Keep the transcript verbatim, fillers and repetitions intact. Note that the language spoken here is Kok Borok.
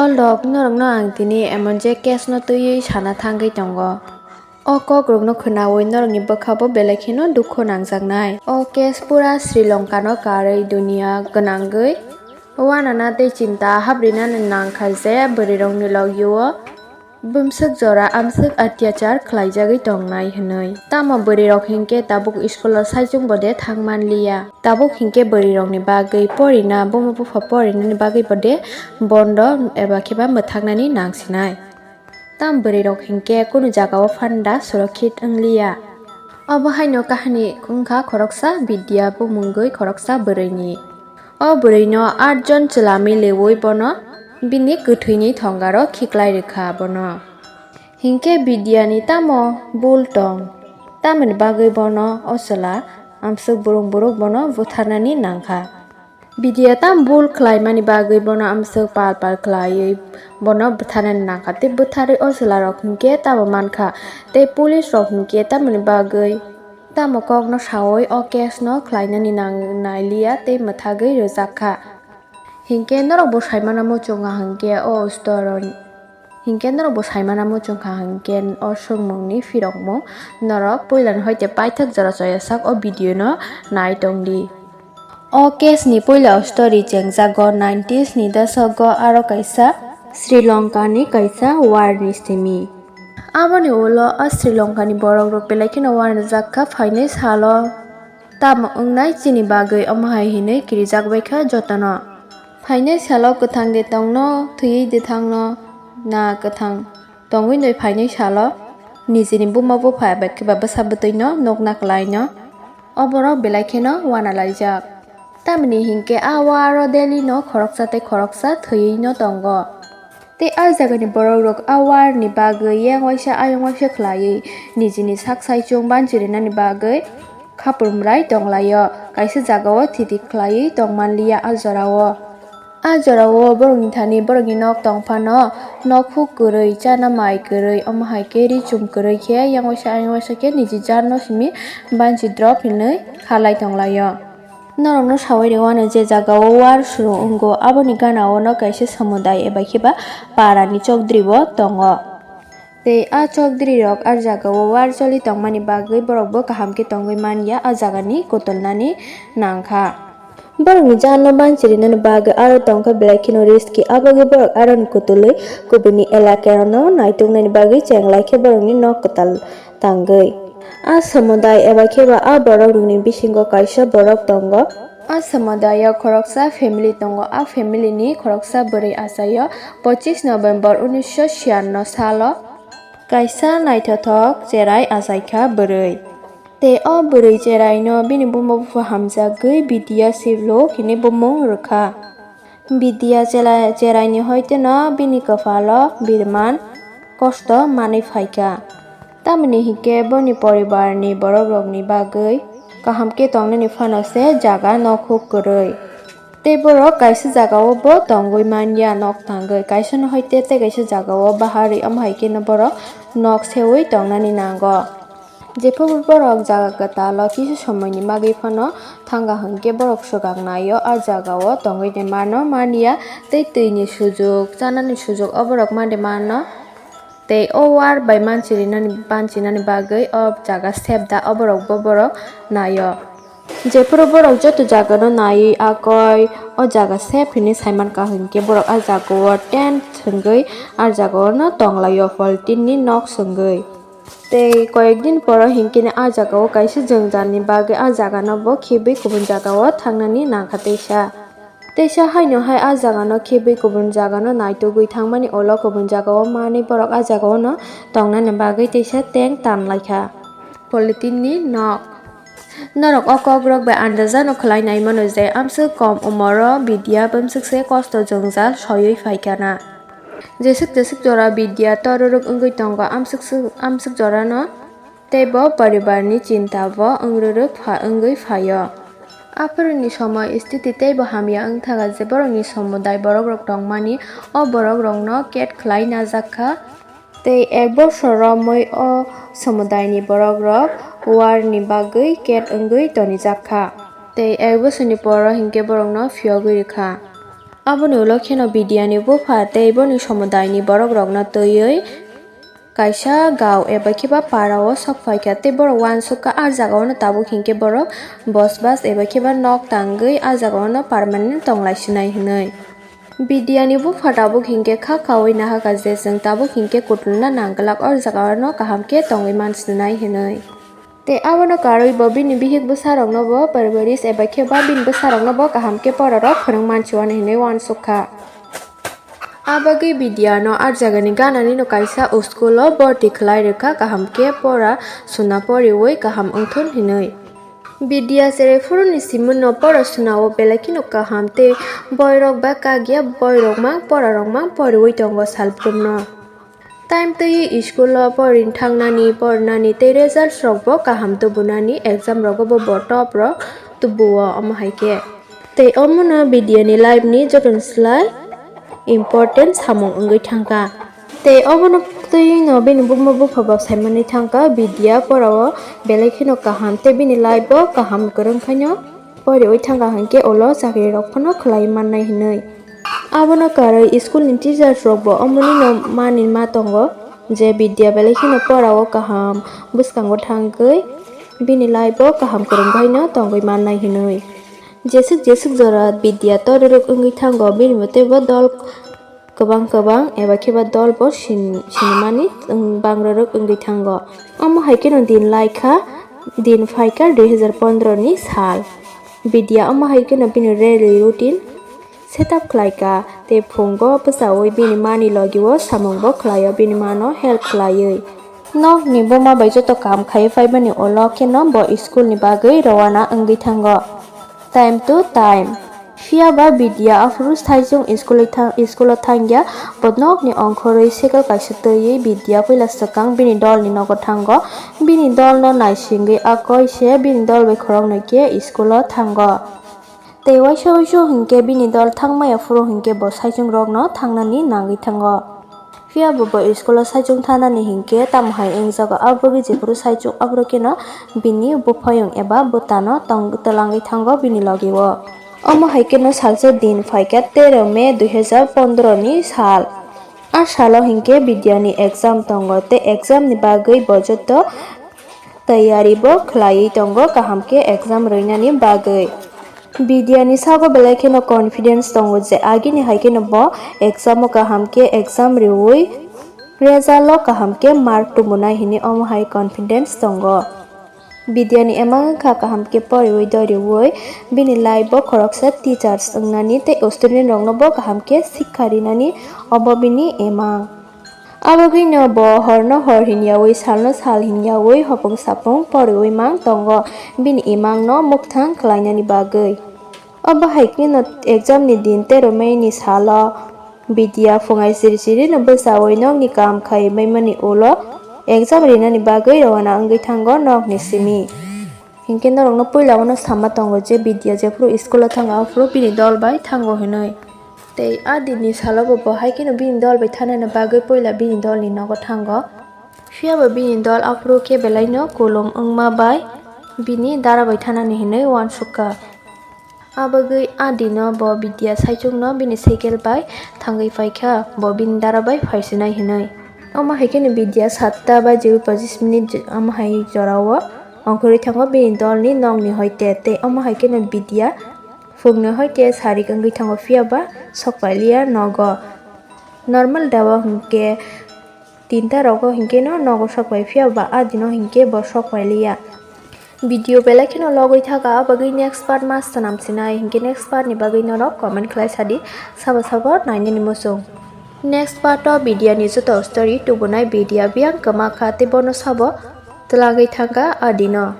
Dok norokno ang tini emon je case no twiwi sana thangwi tongo. O kok rokno khwnawi norokni bwkha bo belai kheno dukhu nangjaknai. O case pura Sri Lanka no karwi dunia gwnangwi uanana tei chinta habrinani nangkha je bwrwi rokni logio bumswk jora amswk atyachar khlaijagwi tongnai hwnwi. Tamo bwrwi rok hinkhe tabuk school o saichung bo de thang manliya. Tabuk hinkhe bwrwi rokni bagwi porina, buma bupha porinani bagwi bo de bondo eba khe ba mwthaknani nangsinai. Tam bwrwi rok hinkhe kunu jaga o phanda surokhit wngliya. Obo haino kahani wngkha khoroksa Bidya bumungwi khoroksa bwrwini. O bwrwino atjon chwla miliwi bono bini kwthwini thongaro khiklai rwkha bono. Hinkhe Bidyani tamo bul tong? Tamoni bagwi bono o chwla amswk burung buruk bono butharnani nangkha. Bidya tam bul khlaimani bagwi bono amswk pal pal khlaiwi bono butharnani nangkha. Tei butharwi o chwlarok hinkhe tamo mankha. Tei police rok hinkhe tamoni bagwi tamo kokno sawi o case no khlainani nang-, nailiya tei mwthagwi rwjakha. Hinkhe norokbo saimano muchungkha hinkhe o store o, hinkhe norokbo saimano muchungkha hinkhe o swngmungni phirokmung norok puilani hoite paithak jora choyasak o video no nai tongdi. O case ni puila story chengjago nineties ni dasogo aro kaisa Sri Lanka ni kaisa war ni simi. Aboni ulo o Sri Lanka ni borok rok belai kheno uanajak kha phainai salo. Tamo wngnai chini bagwi omo hai hinwi kirijak bai kha jotono. Phainai salo kwthang de tongno, thwiwi de thangno, na kwthang tongwi noi phainai salo nijini buma bupha bai khe ba bwsa bwtwi no nokna kwlai no. O borok belai kheno uana laijak. Tamni hinkhe a waro daily no khoroksa tei khoroksa thwiwi no tongo. Tei a jagani borok rok a war ni bagwi yang waisa ayang waisa khlaiwi nijini sak saichung banchirinani bagwi khapur mwrai tonglaio, kaisa jagao thiti khlaiwi tongmanliya a jorao. A jorao borokni thani borokni nok tongphano, nok huk kwrwi, chana mai kwrwi, omo hai khe ri chum kwrwi khe yang waisa ayang waisa khe niji jarno simi banchi drop hinwi khalai tonglaio. Norokno sawi rw ano je jagao war suru wngo, aboni ganao no kaisa samudai eba khe ba para ni chokdri bo tongo. Tei a chokdri rok a jagao war choli tongmani bagwi borok bo kaham khe tongwi man ya, a jagani kutulnani nang kha. Borokni jarno banchirinani bagwi aro tong kha belai kheno risky, aboni borok aroni kutulwi kubuni elakano naituknani bagwi chenglai khe borokni nok kwtal tangwi. A samudai eba khe ba a borok rokni bisingo kaisa borok tongo. A samudaio khoroksa family tongo. A family ni khoroksa bwrwi achaio pochis November unisho siyanno salo kaisa naithothok cherai achaikha bwrwi. Tei o bwrwi cheraino bini buma bupha hamjakgwi Bidya Siblo hinwi bumung rwkha. Bidya chela-, cheraini hoiteno bini kwphalo birman kosto manwi phaikha. Tamoni hinkhe boni poribarni borokrokni bagwi kaham khe tongnani phano se jaga nok huk kwrwi. Tei borok kaisa jagao bo tongwi manya nok tangwi, kaisa no hoite tei kaisa jagao baharwi, omo hai kheno borok nok sewi tongnani nango. Jephuru borok jaga kwtalo kisa somoini bagwi phano thangkha hinkhe borok swkang naio, a jagao tongwi de mano manya tei twini sujuk, chanani sujuk o borok ma de mano. Tei o war bai manchirinani, banchinani bagwi o jaga sep da, o borok bo borok naio. Jephuru borok joto jagano naiwi akoi o jaga sep hinwi saimankha hinkhe borok a jagao tent swngwi a jagao no tonglaio, polythene ni nok swngwi. Tei koyek din poro hinkhe a jagao kaisa jwngjalni bagwi a jagano bo khibwi kubun jagao thangnani nangkha teisa. Teisa haino hai a jagano khibwi kubun jagano naitugwi thangmani ulo kubun jagao manwi borok a jagaono tongnani bagwi teisa tent tanlaikha. Polythene ni nok. Norok o kokrok bai andajano khwlai naimano je amswk kom umoro Bidya bumswkse kosto jwngjal soiwi phaikha na. Jeswk jeswk jora Bidya torurwk wngwi tongo, amswk swk-, amswk jorano tei bo poribarni chinta bo wngrwrwk pha-, wngwi phaio. Aphuruni somoi sthiti teibo hamya wngthaga je borokni somudai borokrok tongmani o borokrokno ket khlai najak kha. Tei ek bosor romwi o somudaini borokrok warni bagwi ket wngwi tonijak kha. Tei ek bosorni poro hinkhe borokno phiyogwi rwkha. Aboni ulo kheno Bidyani bupha tei boni somudaini borokrokno twiwi kaisa gao eba khiba parao sok phaikha tei borok uansukha ah jagaono tabuk hinkhe borok bosbas eba khiba nok tangwi ah jagaono permanent tonglaisinai hinwi. Bidyani bupha tabuk hinkhe kha kaui nahakha je chwng tabuk hinkhe kutulna nangglak o jagaono kaham khe tongwi mansinai hinwi. Tei abono karwi bo bini bihik bwsarokno bo perverish eba khe ba bini bwsarokno bo kaham khe porarok phwrwng mansiwani hinwi uansukha. Abagwi Bidyano ah jagani gananino kaisa school o borti khlai rwkha kaham khe pora suna poriwi kaham wngthun hinwi. Bidya cherai phuruni simino pora sunao belai kheno kaham tei boirok ba kakya boirok mang porarok mang poriwi tongo salbrumno. Time twiwi school o porin thangnani, pornani tei results rok bo kaham tubunani, exam rogo bo, bo top rok tubuo omo hai khe. Tei omono Bidyani life ni jotono slai important samung wngwi thangkha. Tei obono twiwi no bini buma bupha bo saimani thangkha, Bidya porao belai kheno kaham tei bini life bo kaham kwrwng khaino poriwi thangkha hinkhe ulo chakri rok phano khlai mannai hinwi. Abono karwi school ni teachers rok bo omonino mani ma tongo je Bidya belai kheno porao kaham bwskango thangwi bini life o kaham kwrwng baino tongwi mannai hinwi. Jeswk jeswk jora Bidya torirok wngwi thango, bini bo teibo dol kwbang kwbang eba khe ba dol bo sin-, sinimani wng-, bangrorok wngwi thango. Omo hai kheno din lai kha, din phai kha dui hajar pondro ni sal. Bidya omo hai kheno bini daily routine set up khlai kha, tei phungo bwchaui bini mani logi o samung bo khlai o, bini mano help khlaiwi. Nokni buma bai joto kam khaiwi phaibani ulo kheno bo school ni bagwi rowana wngwi thango. Time to time. Phiya ba Bidya aphuru saichung school-wi thang-, school-o thangya. Bo nokni ongkhorwi cycle kaisa twiwi Bidya puila swkang bini dolni nogo thango. Bini dolno naisingwi a koi se bini dol bai khoroknwi khe school-o thango. Tei waisa waisa hinkhe bini dol thangmaya phuru hinkhe bo saichung rokno thangnani nangwi thango. Phiya bo bo school o saichung thanani hinkhe tamo hai wngjago, aboni jephuru saichung aphuru kheno bini buphayung eba bwtano tong-, twlangwi thango bini logi o. Omo hai kheno salsa din phaikha tero May dui hajar pondro ni sal. A salo hinkhe Bidya ni exam tongo tei exam ni bagwi bo joto tayari bo khlaiwi tongo kaham khe exam rwinani bagwi. Bidya ni sago belai kheno confidence tongo je agini hai kheno bo exam o kaham khe exam riwi result o kaham khe mark tumunai hinwi omo hai confidence tongo. Bidya ni emang wngkha kaham khe poriwi doriwi bini life bo khoroksa teachers wngnani tei student rokno bo kaham khe sikha rinani obo bini emang. Abagwino bo horno hor hinyawi, salno sal hinyawi, hopung sapung poriwi mang tongo. Bini imangno mukthang khlainani bagwi. Obo hai kheno exam ni din tero May ni salo Bidya phungai siri siri no bwchawi nokni kam khai maimani ulo exam rinani bagwi rowana wngwi thango nokni simi. Hinkhe norokno puila uano sama tongo je Bidya jephuru school o thango aphuru bini dol bai thango hinwi. Tei a dinni salo bo bo hai kheno bini dol bai thanani bagwi puila bini dolni nogo thango. Phiya bo bini dol aphuru khe belaino kulum wngma bai bini dara bai thanani hinwi uansukha. A bagwi a dino bo Bidya saichungno bini cycle bai thangwi phaikha, bo bini dara bai phaisinai hinwi. Omo hai kheno Bidya satta bajiwi pochis minute omo hai jorao ongkhorwi thango bini dolni nokni hoite, tei omo hai kheno Bidya phungni hoite sarik wngwi thango, phiya ba sok pailiya nogo. Normal dawa hinkhe tinta rogo hinkhe no nogo sok pai, phiya ba a dino hinkhe bo sok pailiya. Video belai kheno logwi thaga, a bagwi next part ma swnam sinai hinkhe next part ni bagwi norok comment khlai sadi, sabo sabo nainani muchung. Next part o Bidya ni joto story tubunai Bidya biyang kwma kha tei bono sabo twlagwi thangkha a dino.